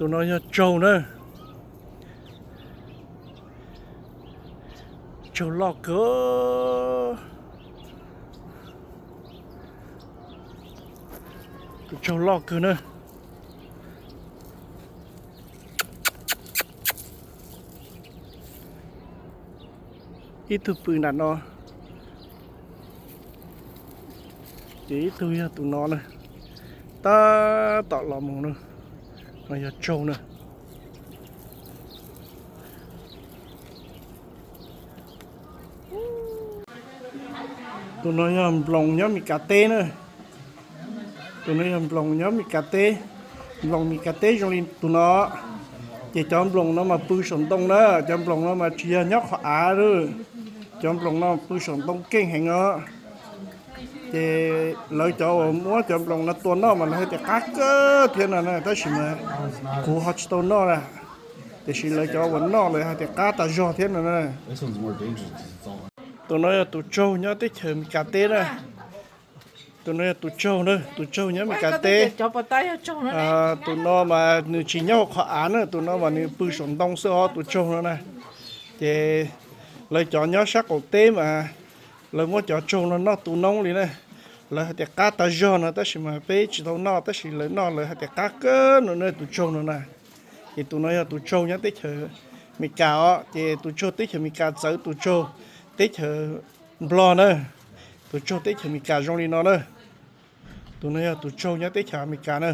Tus no yog tsaug na. Tsaug loj kawg. Tus tsaug loj kawg na. Ib tug pw nram no, ces ib tug yog tus no na. Tab tom los mus na, no yog tsaug na. Tus no yog nploos nyob Mes Kas teb na. Tus no yog nploos nyob Mes Kas teb. Nploos Mes Kas teb zoo li tus no. Ces cov nploos no mas pw saum ntoo na, cov nploos no mas tsis yog nyob qhov av lawm. Cov nploos no pw saum ntoo keej heev os. Ces lawv cov uas muab cov nploos no tua noj mas lawv hais tias qab kawg thiab no na, tab sis mas kuv ho tsis tau noj na. Tiam sis lawv cov uas noj lawv hais tias qab tas zog thiab no na. Tus no yog tus tsaug nyob teb chaws Mes Kas teb na. Tus no yog tus tsaug na, tus tsaug nyob Mes Kas teb. Tus no mas nws tsis nyob hauv qhov av na, tus no mas nws pw saum ntoo xwb os, tus tsaug no na. Ces lawv cov nyob sab qaum teb mas lawv muab cov tsaug no noj tu noob li na. Lawv hais tias qab tas zog no, tab sis mas peb tsis tau noj, tab sis lawv noj lawv hais tias qab kawg no na, tus tsaug no na. Ces tus no yog tus tsaug nyob teb chaws Mes Kas os, ces tus tsaug teb chaws Mes Kas txawv tus tsaug teb chaws Nplog na. Tus tsaug teb chaws Mes Kas zoo li no na. Tus no yog tus tsaug nyob teb chaws Amelikas na.